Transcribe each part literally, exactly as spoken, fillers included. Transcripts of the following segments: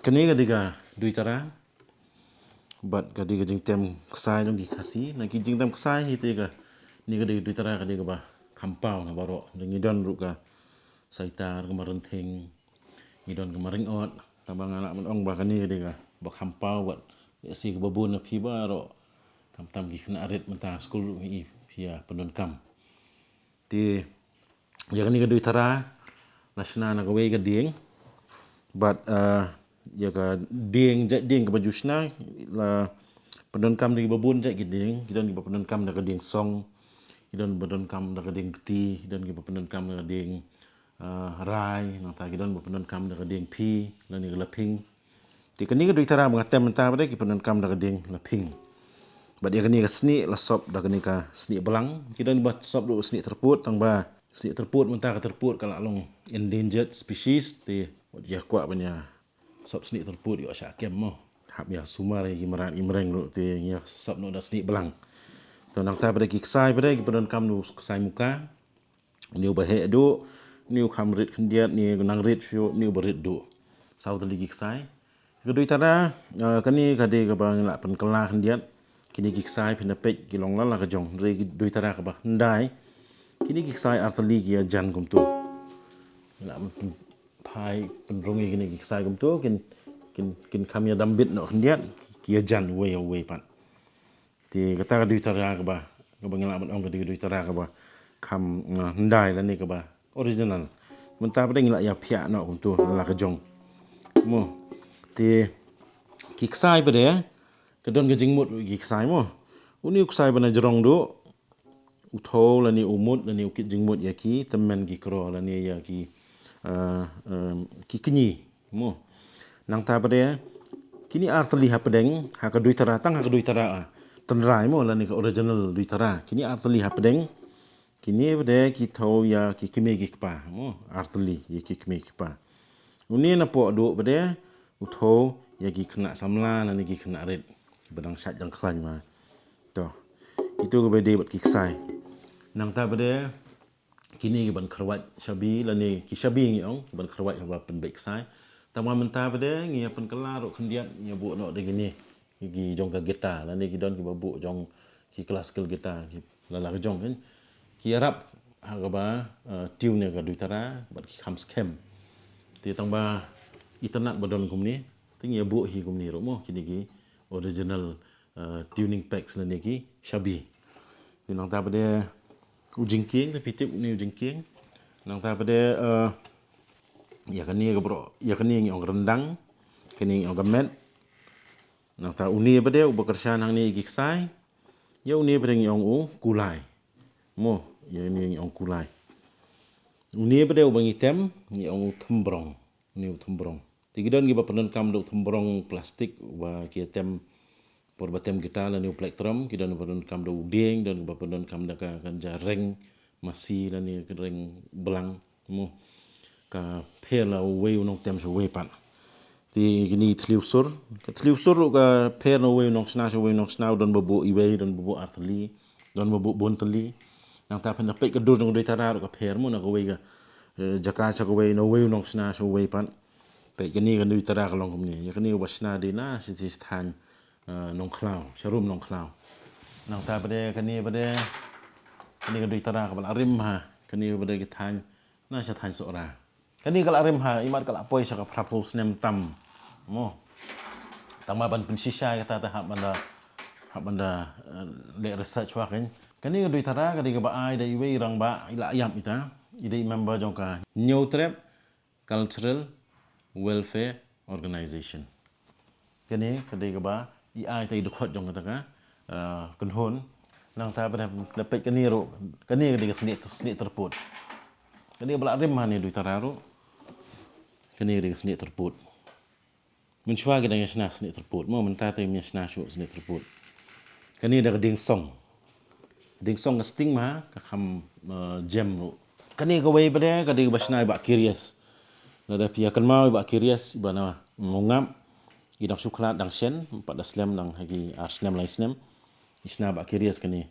Kane ka dei ka duitara bad ka dei ka jingtem ksai jong ki Khasi. Na ki jingtem ksai hi te, kane ka dei ka duitara ka dei kaba kham paw na baroh. Ngi don ruh ka saitar, ka marenthing, ngi don ka marengot. Tangba nga lah ban ong ba kane ka dei kaba kham paw bad ka si kaba bun na phi baroh. Khamtam ki khynnah rit mynta skul ruh ngi i phi ïa pyndonkam. Te ïa kane ka duitara la shna na kawei ka dieng. Bad, eh, ïa ka dieng, jait dieng kaba ju shna la pyndonkam da kiba bun jait ki dieng. Ki don kiba pyndonkam da ka dieng song, ki don kiba pyndonkam da ka dieng kti, ki don kiba pyndonkam da ka dieng, eh, rai, nangta ki don kiba pyndonkam da ka dieng phi lane ka laphing. Te kane ka duitara ba nga tem mynta pat de ki pyndonkam da ka dieng laphing. Bad ïa kane ka snieh la sop da kane ka snieh blang. Ki don ba sop da u snieh tyrpud, tangba snieh tyrpud mynta ka tyrpud ka la long endangered species. Te wat ïa kwah ban ïa sop snieh tyrpud ïoh shah kem mo. Hap ïa sumar ïa ki mrad ki mreng ruh, te ïa sop noh da snieh blang. To nangta pat de ki ksai pat de ki pyndonkam da u ksai muka. Une uba heh duh, une u kham rit khyndiat, une u nang rit shuh, une uba rit duh. Saw tylli ki ksai. Ka duitara, eh, kane ka dei kaba ngi lah pynkylla khyndiat. Kine ki ksai phin da peit ki long la la ka jong. Hynrei ka duitara kaba hyndai, kine ki ksai ar tylli ki ïajan kumto. Ngi lah pyn-, phai pynrung ïa kine ki ksai kumto, kin, kin, kin kham ïadam bit noh khyndiat, ki ïajan uwei uwei pat. Te kata ka duitara kaba, kaba ngi lah ban ong ka dei ka duitara kaba kham, eh, hyndai lane kaba original. Mynta pat de ngi lah ïa phiah noh kumto la ka jong. Mo. Te ki ksai pat de ka don ka jingmut ki ksai mo. Une u ksai ba na jrong duh, u thew lane u mut lane u kit jingmut ïa ki tymmen ki kro lane ïa ki, eh, em, ki kñi. Mo. Nangta pat de kine ar tylli hapdeng, ha ka duitara, tang ha ka duitara, ah, tynrai mo lane ka original duitara. Kine ar tylli hapdeng, kine pat de ki thew ïa ki kmie ki kpa mo, ar tylli ïa ki kmie ki kpa. Une napoh duh pat de u thew ïa ki khynnah samla lane ki khynnah rit kiba dang shait dang khlaiñ ma. To. Kito kiba dei bad ki ksai. Nangta pat de kine ki ban kyrwat shabi lane ki shabi ngi ong, ki ban kyrwat haba pynbeit ksai. Tangba mynta pat de ngi ïa pynkylla ruh khyndiat, ngi ïa buh noh da kine ki jong ka guitar lane ki don kiba buh jong ki classical guitar, ki la la ka jong kan. Ki ïarap ha kaba, eh, tune ïa ka duitara bad ki kham skhem. Te tangba itynnad ba don kumne, te ngi ïa buh hi kumne ruh mo, kine ki original, eh, tuning pegs lane ki shabi. Te nangta pat de u jingkieng, te phi tip une u jingkieng. Nangta pat de, eh, ïa kane ka baroh, ïa kane ngi ong ryndang, kane ngi ong ka met. Nangta une pat de uba kyrshan hangne ïa ki ksai. Ïa une pat de ngi ong u kulai. Mo, ïa une ngi ong kulai. Une pat de uba ngi tem, ngi ong u thymbrong. Une u thymbrong. Te ki don kiba pyndonkam da u thymbrong plastik uba ki tem por ba tem guitar lane u plectrum, ki don ba pyndonkam da u dieng, don ba pyndonkam da ka, ka ja reng masi lane ka reng blang, mo. Ka pher la uwei u nongtem sha uwei pat. Te kine thliew sur, ka thliew sur ruh ka pher na uwei u nongshna sha uwei u nongshna, u don ba buh iwei, don ba buh ar tylli, don ba buh bun tylli. Nangta phin da peit ka dur jong ka duitara ruh ka pher mo, na kawei ka, eh, jaka sha kawei, na uwei u nongshna sha uwei pat. Peit kane ka duitara ka long kumne. Ïa kane uba shna dei na shi, shi thaiñ, eh, Nongkhlaw, sharum Nongkhlaw. Nangta pat de kane pat de, kane ka duitara kaba la rim ha, kane pat de ka thaiñ na sha thaiñ Sohra. Kane ka la rim ha, imat ka la poi sha ka phra phew snem tam. Mo. Tangba ban pynshisha ïa kata te hap ban da, hap ban da, eh, leh research wa kan. Kane ka duitara ka dei kaba ai da iwei i rangbah, i la ïap ita, i dei member jong ka Hynñiewtrep Cultural Welfare Organization. Kane ka dei kaba i ai ïa i dkhot jong kata ka, eh, kynhun. Nangta pat de peit kane ruh, kane ka dei ka snieh, snieh tyrpud. Kane ba la rim ha ne duitara ruh. Kane ka dei ka snieh tyrpud. Mynshuwa ki dang ïa shna snieh tyrpud mo, mynta te ym ïa shna shuh snieh tyrpud. Kane da ka dieng song. Dieng song ka sting ma, ka kham, eh, jem ruh. Kane kawei pat de ka dei kaba shna i Bah Kirias. Lada phi ïa kynmaw i Bah Kirias, i ba na Mawngap, i dang shu khlad dang shen, pat da slem dang ha ki ar snem lai snem. I shna Bah Kirias kane.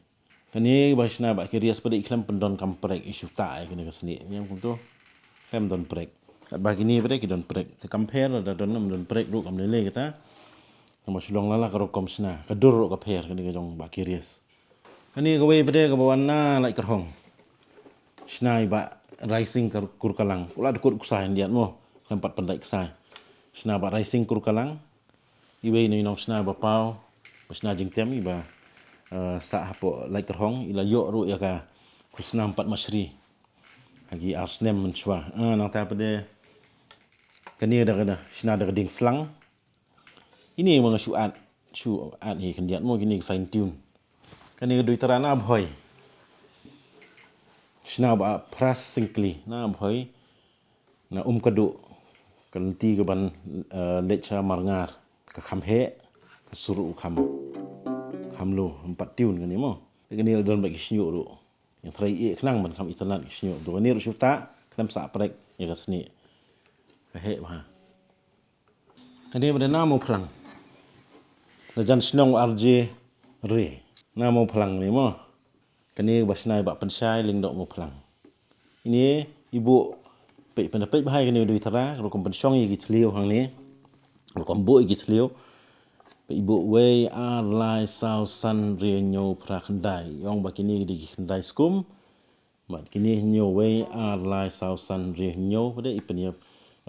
Kane ba shna Bah Kirias pat de i khlem pyndonkam prek, i shu tah ïa kane ka snieh. Ym kumto. Khlem don prek. Katba kine pat de ki don prek. Te kam pher, lada don, ym don prek ruh kam lei lei kata. Namar shu long la la ka rukom shna. Ka dur ruh ka pher, kane ka jong Bah Curious. Kane kawei pat de kaba wan na Laitkyrhong. Shna i Bah Raising Kur-, Kurkalang. Kular dkut ksai khyndiat mo. Khlem pat pyndait ksai. Shna Bah Raising Kurkalang. Iwei na i nongshna ba paw, ba shna jingtem, iba, eh, sah hapoh Laitkyrhong, i la ïoh ruh ïa ka khusnam Padma Shri ha ki ar snem mynshuwa. Eh, nangta pat de kane da ka da shna da ka dieng slang. Ine ma nga shu add, shu add hi khyndiat mo, kine ki fine tune. Kane ka Duitara na Bhoi. Shna Bah Phras Syngkli na Bhoi. Na Umkadu, ka lynti kaban, eh, leit sha Marngar, ka kham heh, ka sur u kham, kham low, ym pat tune kane mo. Te kane la don bad ki shñiuh ruh. Ïa trai ïeh khnang ban kham itynnad ki shñiuh. Te kane ruh shu ta, khlem sah prek ïa ka snieh. Ka heh bha. Kane ba da na Mawphlang. Da jan shnong R J Re. Na Mawphlang ne mo. Kane ba shna i Bah Pynshai Lyngdoh Mawphlang. Ine i buh peit, pynda peit bha ïa kane ka Duitara, rukom pynshong ïa ki thliew hangne. Rukom buh ïa ki thliew. Peit i buh wei, ar, lai, saw, san, hynriew, hynñiew, phra, khyndai. Ong ba kine ki dei ki khyndai skum. Bad kine hynñiew, wei, ar, lai, saw, san, hynriew, hynñiew, pat de i pynïap,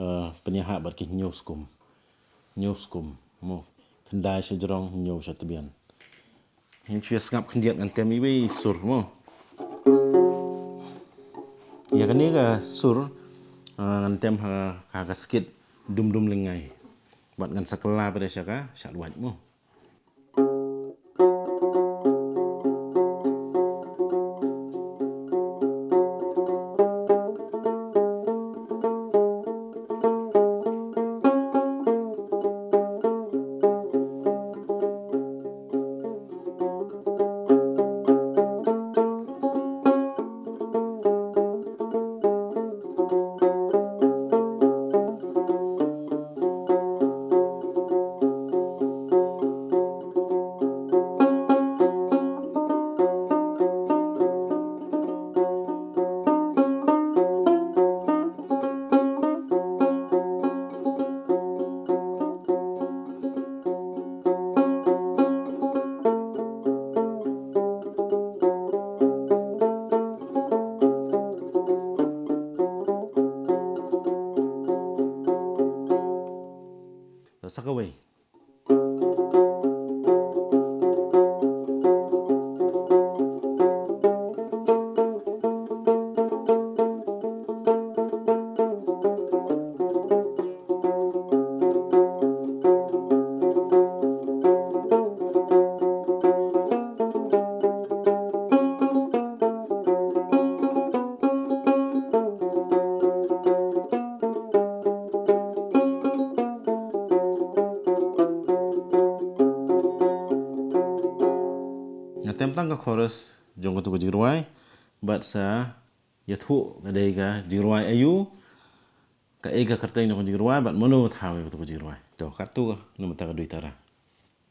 eh, pynïahap bad ki hynñiew skum. Hynñiew skum, mo. Khyndai sha jrong, hynñiew sha tbian. Ngan shu ïa sngap khyndiat ngan tem iwei i sur, mo. Ïa kane ka sur, eh, ngan tem ha, ha ka skit Dum Dum Lyngngai. Bad ngan sa kylla pat de sha ka, sha Lwait, mo. Sa kawei. Nga tem tang ka chorus jong katu ka jingrwai, bad sa ïathuh ka dei ka jingrwai aiu, kaei ka kyrteng jong ka jingrwai, bad mano thaw ïa katu ka jingrwai. To, katu ka, namar ka Duitara.